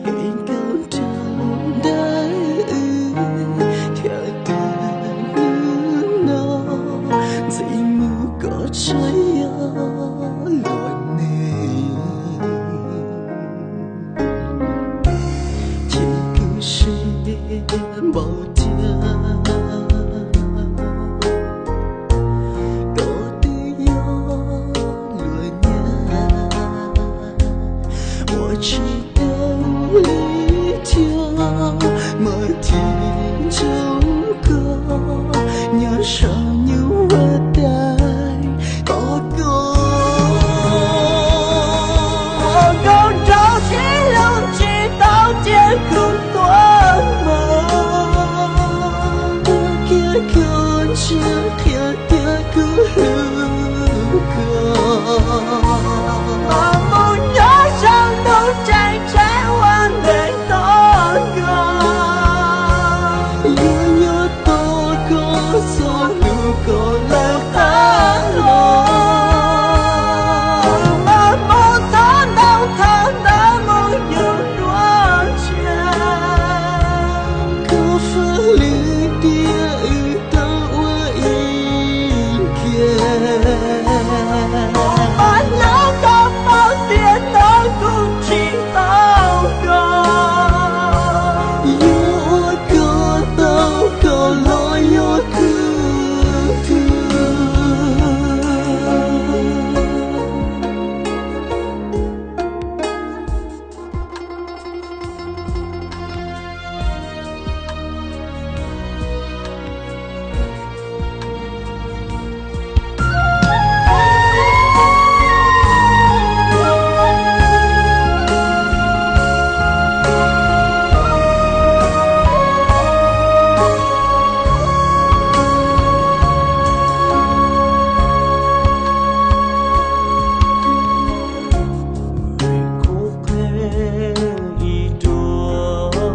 Nkauj nraug ntawm wb thiaj tias hnub no ntxim mus koj tshaj yog luag neeg. Ces kuv siab npaum cas koj twb yog luag nyiam, ua tsis tau li cas mas chim ntsoov koj nyob saum nyuj vaj tag. Thov koj, nkauj nraug sib hlub tsis tau cia kuv tuag mas, kiag koj ntsia qhia tias kuv hlub koj. Mas mus nyob saum ntuj tseem tsheej ua ntej tos koj, yuav nyob tos koj txog hnub koj lawv qab los. Mas mus thov ntau thov ntawd mus yug dua ntsia, koj faj lwm tiam wb tau ua ib ke. Mas hnub koj paub tias hnub kuv tsis tau koj, yuav ua koj tau koj los yuav khwv khwv. Kuv qhia ib duas,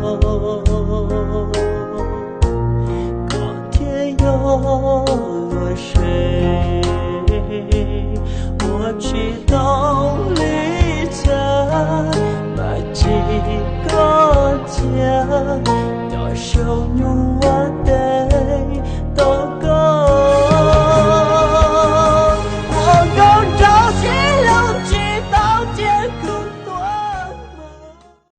koj thiaj yog luag se, ua tsis tau li cas mas chim koj cia nyob saum